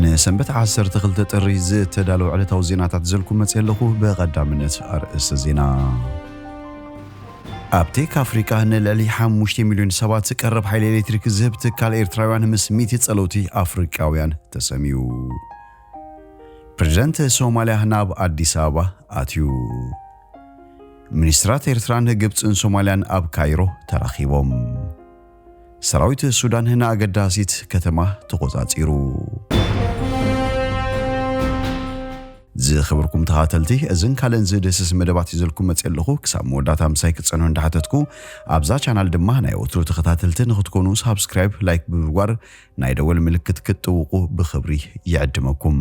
ንሰንበት ዓሰርተ ክልተ ጥሪ ዝተዳለወ ዕለታዊ ዜናታት ዘልኩም መጽእ ኣለኹ። ብቐዳምነት ኣርእስተ ዜና። ኣብ ቴክ ኣፍሪቃ ንልዕሊ ሓሙሽተ ሚልዮን ሰባት ቀረብ ሓይሊ ኤሌክትሪክ ዝህብ ትካል ኤርትራውያን ምስ ሚእቲ ጸለውቲ ኣፍሪቃውያን ተሰምዩ። ፕሬዚደንት ሶማልያ ናብ ኣዲስ ኣበባ ኣትዩ። ሚኒስትራት ኤርትራን ግብጽን ሶማልያን ኣብ ካይሮ ተራኺቦም። ሰራዊት ሱዳን ንኣገዳሲት ከተማ ተቖጻጺሩ። ዝኸበርኩም ተኸታተልቲ፣ እዝን ካልእን ዝድህስስ መደባት ሒዘልኩም መጽእ ኣለኹ። ክሳብ መወዳእታ ምሳይ ክትጸንሑ እንዳሓተትኩ፣ ኣብዛ ቻናል ድማ ናይ ወትሩ ተኸታተልቲ ንኽትኮኑ ሳብስክራይብ፣ ላይክ ብምግባር ናይ ደወል ምልክት ክትጥውቑ ብኽብሪ ይዕድመኩም።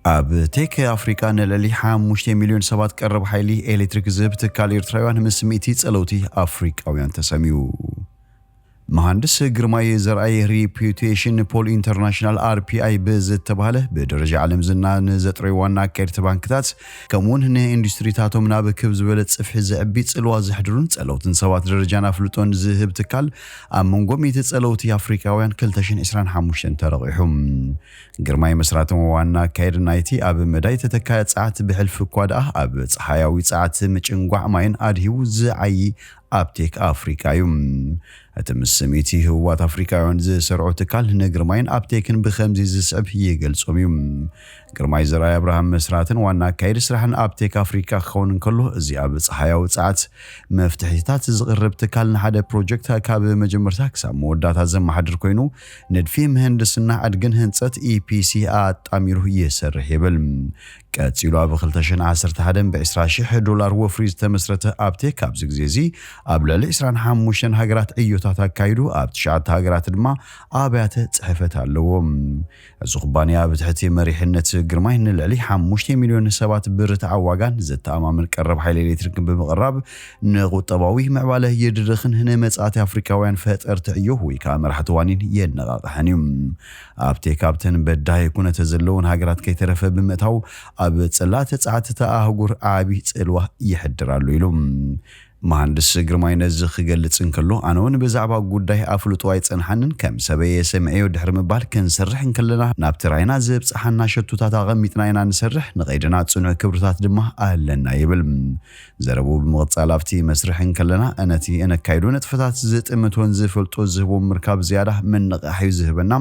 ኣብ ቴክ ኣፍሪቃ ንልዕሊ ሓሙሽተ ሚልዮን ሰባት ቀረብ ሓይሊ ኤሌክትሪክ ዝህብ ትካል ኤርትራውያን ምስ ሚእቲ ጸለውቲ ኣፍሪቃውያን ተሰምዩ። መሃንድስ ግርማይ ዘርኣይ ሪፒዩቴሽን ፖል ኢንተርናሽናል፣ ኣር ፒ ኣይ፣ ብዝተባህለ ብደረጃ ዓለም ዝና ንዘጥረዩ ዋና ኣካየድቲ ባንክታት፣ ከምኡውን ንኢንዱስትሪታቶም ናብ ክብ ዝበለ ጽፍሒ ዘዕቢ ጽልዋ ዘሕድሩን ጸለውትን ሰባት ደረጃን ኣፍልጦን ዝህብ ትካል፣ ኣብ መንጎ ሚእቲ ጸለውቲ ኣፍሪቃውያን ክልተ ሽሕን ዕስራን ሓሙሽተን ተረቒሑ። ግርማይ መስራትን ዋና ኣካየዲ ናይቲ ኣብ መዳይ ተተካኢ ጸዓት ብሕልፊ እኳ ደኣ ኣብ ጸሓያዊ ጸዓት ምጭንጓዕ ማይን ኣድሂቡ ዝዓዪ ኣብ ቴክ ኣፍሪቃ እዩ። እቲ ምስ ሚእቲ ህቡባት ኣፍሪቃውያን ዝሰርዖ ትካል ንግርማይን ኣብ ቴክን ብኸምዚ ዝስዕብ ይገልጾም እዩ። ግርማይ ዘርኣይ ኣብርሃም መስራትን ዋና ኣካየዲ ስራሕን ኣብ ቴክ ኣፍሪቃ ክኸውን እንከሎ፣ እዚ ኣብ ጸሓያዊ ጸዓት መፍትሒታት ዝቕርብ ትካል ንሓደ ፕሮጀክት ካብ መጀመርታ ክሳብ መወዳእታ ዘመሓድር ኮይኑ፣ ንድፊ፣ ምህንድስና፣ ዕድግን ህንጸት፣ ኢ ፒ ሲ፣ ኣጣሚሩ ይሰርሕ ይብል። ቀጺሉ ኣብ ክልተ ሽሕን ዓሰርተ ሓደን ብዕስራ ሽሕ ዶላር ወፍሪ ዝተመስረተ ኣብ ቴክ ኣብዚ ግዜ እዚ ኣብ ልዕሊ ዕስራን ሓሙሽተን ሃገራት ዕዮታት ኣካይዱ፣ ኣብ ትሽዓተ ሃገራት ድማ ኣብያተ ጽሕፈት ኣለዎ። እዚ ኩባንያ ኣብ ትሕቲ መሪሕነት ግርማይ ንልዕሊ ሓሙሽተ ሚልዮን ሰባት ብርትዓዊ ዋጋን ዘተኣማምን ቀረብ ሓይሊ ኤሌክትሪክን ብምቕራብ ንቁጠባዊ ምዕባለ ይድርኽን ንመጻእቲ ኣፍሪካውያን ፈጠርቲ ዕዮ ወይ ከዓ መራሕቲ ዋኒን የነቓቕሐን እዩ። ኣብ ቴክ ኣብተን በዳሂ ኩነተ ዘለውን ሃገራት ከይተረፈ ብምእታው ኣብ ጽላት ጸዓትታ ኣህጉር ዓቢ ጽልዋ ይሕድር ኣሎ ኢሉ። መሃንድስ ግርማይ ነዚ ክገልጽ እንከሎ፣ ኣነ እውን ብዛዕባ ጉዳይ ኣፍልጦ ኣይጸንሓንን፣ ከም ሰበየ ሰምዐዮ ድሕሪ ምባል፣ ክንሰርሕ እንከለና ናብቲ ራእይና ዘብጽሓና ሸቶታት ኣቐሚጥና ኢና ንሰርሕ፣ ንቐይድና ጽኑዕ ክብርታት ድማ ኣለና ይብል። ዘረብኡ ብምቕጻል፣ ኣብቲ መስርሕ እንከለና ነቲ እነካይዶ ንጥፈታት ዝጥምቶን ዝፈልጦ ዝህቦ ምርካብ ዝያዳ ምንቕቓሕ እዩ ዝህበና።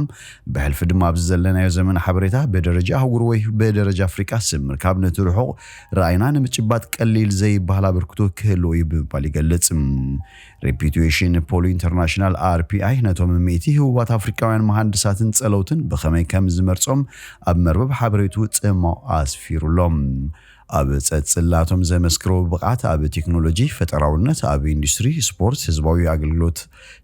ብሕልፊ ድማ ኣብዚ ዘለናዮ ዘመን ሓበሬታ ብደረጃ ኣህጉር ወይ ብደረጃ ኣፍሪቃ ስም ምርካብ ነቲ ርሑቕ ራእይና ንምጭባጥ ቀሊል ዘይበሃል ኣበርክቶ ክህልዎ እዩ ብምባል ይገልጽ። ሬፒቱዌሽን ፖል ኢንተርናሽናል፣ ኣር ፒ ኣይ፣ ነቶም ሚእቲ ህቡባት ኣፍሪቃውያን መሃንድሳትን ጸለውትን ብኸመይ ከም ዝመርጾም ኣብ መርበብ ሓበሬቱ ጽማው ኣስፊሩሎም። ኣብ ጸጽላቶም ዘመስክሮ ብቕዓት ኣብ ቴክኖሎጂ፣ ፈጠራውነት፣ ኣብ ኢንዱስትሪ፣ ስፖርት፣ ህዝባዊ ኣገልግሎት፣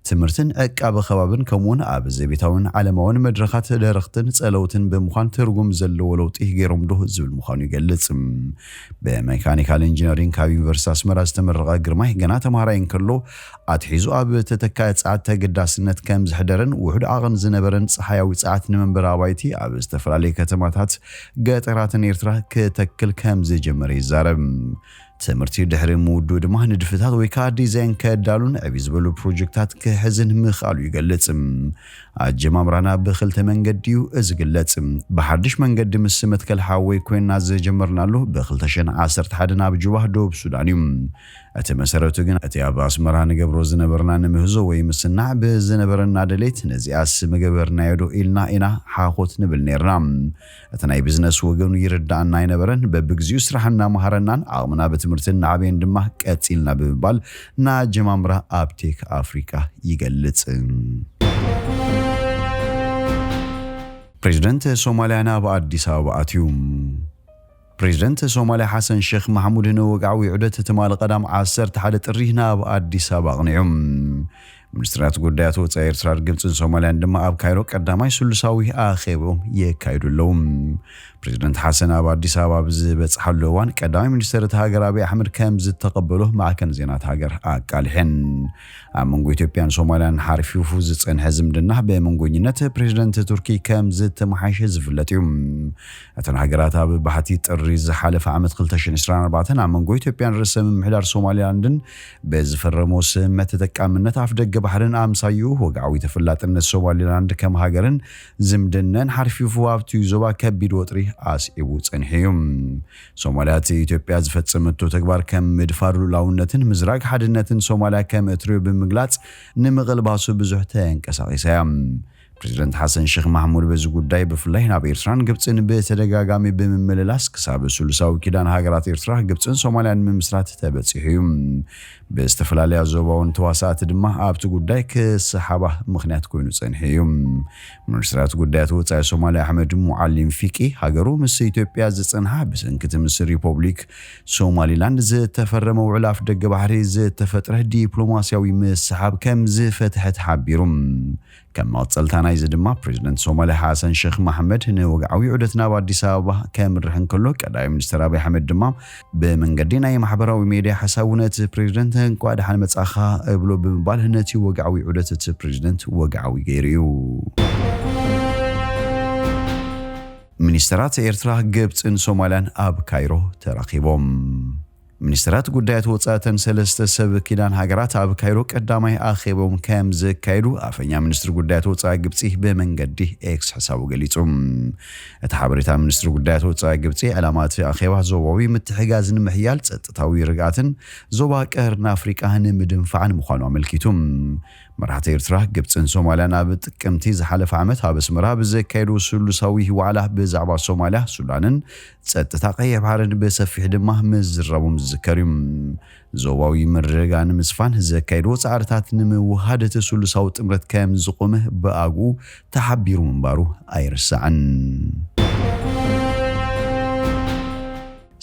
ትምህርትን ዕቃበ ከባብን፣ ከምኡውን ኣብ ዘቤታውን ዓለማውን መድረኻት ደረኽትን ጸለውትን ብምዃን ትርጉም ዘለዎ ለውጢ ገይሮም ዶ ዝብል ምዃኑ ይገልጽ። ብሜካኒካል ኢንጂነሪንግ ካብ ዩኒቨርሲቲ ኣስመራ ዝተመረቐ ግርማይ ገና ተምሃራይ እንከሎ ኣትሒዙ ኣብ ተተካኢ ጸዓት ተገዳስነት ከም ዘሕደረን ውሑድ ዓቐን ዝነበረን ጸሓያዊ ጸዓት ንመንበሪ ኣባይቲ ኣብ ዝተፈላለዩ ከተማታት ገጠራትን ኤርትራ ክተክል ከም ዝጀመረ ይዛረብ። ትምህርቲ ድሕሪ ምውድኡ ድማ ንድፍታት ወይ ከዓ ዲዛይን ከዳሉን ዕብይ ዝበሉ ፕሮጀክታት ክሕዝን ምኽኣሉ ይገልጽ። ኣጀማምራና ብኽልተ መንገዲ እዩ ዝግለጽ። ብሓድሽ መንገዲ ምስ መትከል ሓወይ ኮይንና ዝጀመርናሉ ብኽልተ ሽሕን ዓሰርተ ሓደን ኣብ ጁባ፣ ደቡብ ሱዳን እዩ። እቲ መሰረቱ ግን እቲ ኣብ ኣስመራ ንገብሮ ዝነበርና ንምህዞ ወይ ምስናዕ ብዝነበረና ድሌት፣ ነዚኣስ ምገበርናዮ ዶ ኢልና ኢና ሓኾት ንብል ነይርና። እቲ ናይ ቢዝነስ ወገኑ ይርድኣና ኣይነበረን። በብግዚኡ ስራሕ እናመሃረናን ዓቕምና ብትምህርቲ እናዓበየን ድማ ቀጺልና ብምባል ንኣጀማምራ ኣብ ቴክ ኣፍሪቃ ይገልጽ። ፕሬዚደንት ሶማልያ ናብ ኣዲስ ኣበባ ኣትዩ። ፕሬዚደንት ሶማልያ ሓሰን ሼክ ማሕሙድ ንወግዓዊ ዑደት ትማሊ ቀዳም ዓሰርተ ሓደ ጥሪ ናብ ኣዲስ ኣበባ ኣቕኒዑ። ሚኒስትራት ጉዳያት ወጻኢ ኤርትራን ግብጽን ሶማልያን ድማ ኣብ ካይሮ ቀዳማይ ስሉሳዊ ኣኼብኦም የካይዱ ኣለዉ። ፕሬዚደንት ሓሰን ኣብ ኣዲስ ኣበባ ኣብ ዝበጽሓሉ እዋን ቀዳማይ ሚኒስትር እታ ሃገር ኣብይ ኣሕመድ ከም ዝተቐበሎ ማዕከን ዜና እታ ሃገር ኣቃሊሐን። ኣብ መንጎ ኢትዮጵያን ሶማልያን ሓርፊፉ ዝጸንሐ ዝምድና ብመንጎኝነት ፕሬዚደንት ቱርኪ ከም ዝተመሓየሸ ዝፍለጥ እዩ። እተን ሃገራት ኣብ ባሕቲ ጥሪ ዝሓለፈ ዓመት ክልተ ሽሕን ዕስራን ኣርባዕተን ኣብ መንጎ ኢትዮጵያን ርእሰ ምምሕዳር ሶማሊላንድን ብዝፈረሞ ስምምዕ ተጠቃምነት ኣፍደገ ባሕርን ኣምሳይኡ ወግዓዊ ተፈላጥነት ሶማሊላንድ ከም ሃገርን ዝምድነን ሓርፊፉ ኣብቲ ዞባ ከቢድ ወጥሪ ኣስዒቡ ጸኒሑ እዩ። ሶማልያ እቲ ኢትዮጵያ ዝፈጸመቶ ተግባር ከም ምድፋር ሉዓላውነትን ምዝራግ ሓድነትን ሶማልያ ከም እትሪኦ ብምግላጽ ንምቕልባሱ ብዙሕ ተንቀሳቒሳ እያ። ፕሬዚደንት ሓሰን ሼክ ማሕሙድ በዚ ጉዳይ ብፍላይ ናብ ኤርትራን ግብጽን ብተደጋጋሚ ብምምልላስ ክሳብ ስሉሳዊ ኪዳን ሃገራት ኤርትራ፣ ግብጽን ሶማልያን ንምምስራት ተበጺሑ እዩ። ብዝተፈላለያ ዞባውን ተዋሳእቲ ድማ ኣብቲ ጉዳይ ክሰሓባ ምኽንያት ኮይኑ ጸኒሑ እዩ። ሚኒስትራት ጉዳያት ወጻኢ ሶማልያ ኣሕመድ ሙዓሊም ፊቂ ሃገሩ ምስ ኢትዮጵያ ዝጸንሓ ብሰንኪ እቲ ምስ ሪፖብሊክ ሶማሊላንድ ዝተፈረመ ውዕል ኣፍ ደገ ባሕሪ ዝተፈጥረ ዲፕሎማስያዊ ምስሓብ ከም ዝፈትሐ ተሓቢሩ። ከም መቐጸልታ ናይዚ ድማ ፕሬዚደንት ሶማልያ ሓሰን ሼክ ማሕመድ ንወግዓዊ ዑደት ናብ ኣዲስ ኣበባ ከምርሕ እንከሎ ቀዳማይ ሚኒስትር ኣብይ ኣሕመድ ድማ ብመንገዲ ናይ ማሕበራዊ ሜድያ ሓሳቡ ነቲ ፕሬዚደንት እንኳዕ ደሓን መጻኻ እብሎ ብምባል ነቲ ወግዓዊ ዑደት እቲ ፕሬዚደንት ወግዓዊ ገይሩ እዩ። ሚኒስትራት ኤርትራ፣ ግብጽን ሶማልያን ኣብ ካይሮ ተራኺቦም። ሚኒስትራት ጉዳያት ወጻኢ እተን ሰለስተ ሰብ ኪዳን ሃገራት ኣብ ካይሮ ቀዳማይ ኣኼቦም ከም ዘካየዱ ኣፈኛ ሚኒስትሪ ጉዳያት ወጻኢ ግብጺ ብመንገዲ ኤክስ ሕሳቡ ገሊጹ። እቲ ሓበሬታ ሚኒስትሪ ጉዳያት ወጻኢ ግብጺ ዕላማ እቲ ኣኼባ ዞባዊ ምትሕጋዝ ንምሕያል ጸጥታዊ ርግኣትን ዞባ ቀርኒ ኣፍሪቃ ንምድንፋዕን ምዃኑ ኣመልኪቱ። መራሕቲ ኤርትራ፣ ግብጽን ሶማልያን ኣብ ጥቅምቲ ዝሓለፈ ዓመት ኣብ ኣስመራ ብዘካየዱ ስሉሳዊ ዋዕላ ብዛዕባ ሶማልያ፣ ሱዳንን ጸጥታ ቀይሕ ባሕርን ብሰፊሕ ድማ ምዝራቦም ዝዝከር እዩ። ዞባዊ ምርግጋእ ንምስፋን ዘካየድዎ ጻዕርታት ንምውሃድ እቲ ስሉሳዊ ጥምረት ከም ዝቖመ ብኣግኡ ተሓቢሩ ምንባሩ ኣይርሳዕን።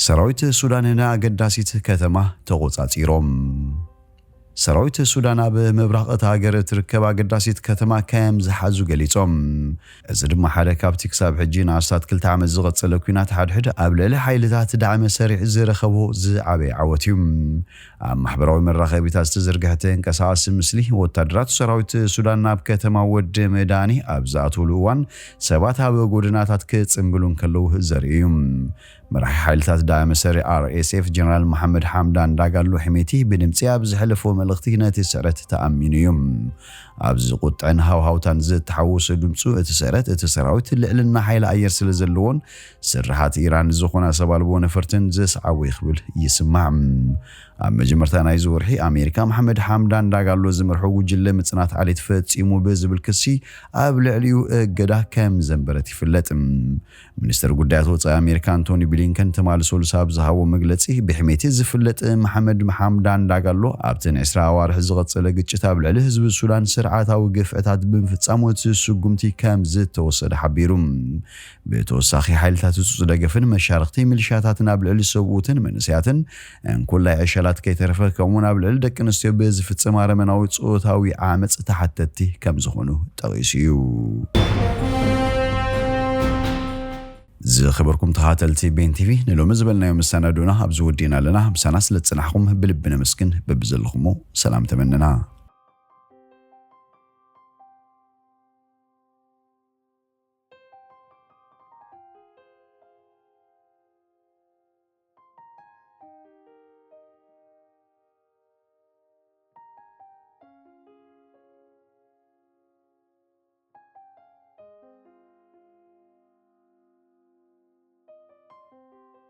ሰራዊት ሱዳን ንኣገዳሲት ከተማ ተቖጻጺሮም። ሰራዊት ሱዳን ኣብ ምብራቕ እታ ሃገር እትርከብ ኣገዳሲት ከተማ ከም ዝሓዙ ገሊጾም። እዚ ድማ ሓደ ካብቲ ክሳብ ሕጂ ንኣስታት ክልተ ዓመት ዝቐጸለ ኲናት ሓድሕድ ኣብ ልዕሊ ሓይልታት ዳዕመ ሰሪዕ ዝረኸቦ ዝዓበየ ዓወት እዩ። ኣብ ማሕበራዊ መራኸቢታት ዝተዘርግሐ ተንቀሳቓሲ ምስሊ፣ ወታደራት ሰራዊት ሱዳን ናብ ከተማ ወዲ መዳኒ ኣብ ዝኣትውሉ እዋን ሰባት ኣብ ጎደናታት ክጽምብሉ እንከለዉ ዘርኢ እዩ። መራሒ ሓይልታት ዳዕመ ሰሪዕ ኣር ኤስ ኤፍ ጀነራል መሓመድ ሓምዳን ዳጋሎ ሕሜቲ ብድምጺ ኣብ ዘሕለፎ መልእኽቲ ነቲ ስዕረት ተኣሚኑ እዩ። ኣብዚ ቁጥዕን ሃውሃውታን ዝተሓወሶ ድምጹ እቲ ስዕረት፣ እቲ ሰራዊት ልዕልና ሓይሊ ኣየር ስለ ዘለዎን ስርሓት ኢራን ዝኾና ሰብ ኣልቦ ነፈርትን ዘስዓቦ እዩ ክብል ይስማዕ። ኣብ መጀመርታ ናይዚ ወርሒ ኣሜሪካ መሓመድ ሓምዳን ዳጋሎ ዝመርሖ ጉጅለ ምጽናት ዓሌት ፈጺሙ ብዝብል ክሲ ኣብ ልዕሊኡ እገዳ ከም ዘንበረት ይፍለጥ። ሚኒስትር ጉዳያት ወጻኢ ኣሜሪካ ኣንቶኒ ብሊንከን ትማሊ ሰሉስ ኣብ ዝሃቦ መግለጺ፣ ብሕሜቲ ዝፍለጥ መሓመድ ሓምዳን ዳጋሎ ኣብተን ዕስራ ኣዋርሕ ዝቐጸለ ግጭት ኣብ ልዕሊ ህዝቢ ሱዳን ስርዓታዊ ግፍዕታት ብምፍጻሙ እቲ ስጉምቲ ከም ዝተወሰደ ሓቢሩ። ብተወሳኺ ሓይልታት ህጹጽ ደገፍን መሻርኽቲ ሚሊሻታትን ኣብ ልዕሊ ሰብኡትን መንእሰያትን እንኩላይ ዕሸላት ከይተረፈ ከምኡውን ኣብ ልዕሊ ደቂ ኣንስትዮ ብዝፍጸም ኣረመናዊ ጾታዊ ዓመጽ ተሓተትቲ ከም ዝኾኑ ጠቒሱ እዩ። ዝኸበርኩም ተኸታተልቲ ቤን ቲቪ፣ ንሎሚ ዝበልናዮ መሰናዶና ኣብዚ ወዲእና ኣለና። ምሳና ስለ ዝጸናሕኩም ብልቢ ነመስግን። በብዘለኹሞ ሰላም ተመነና።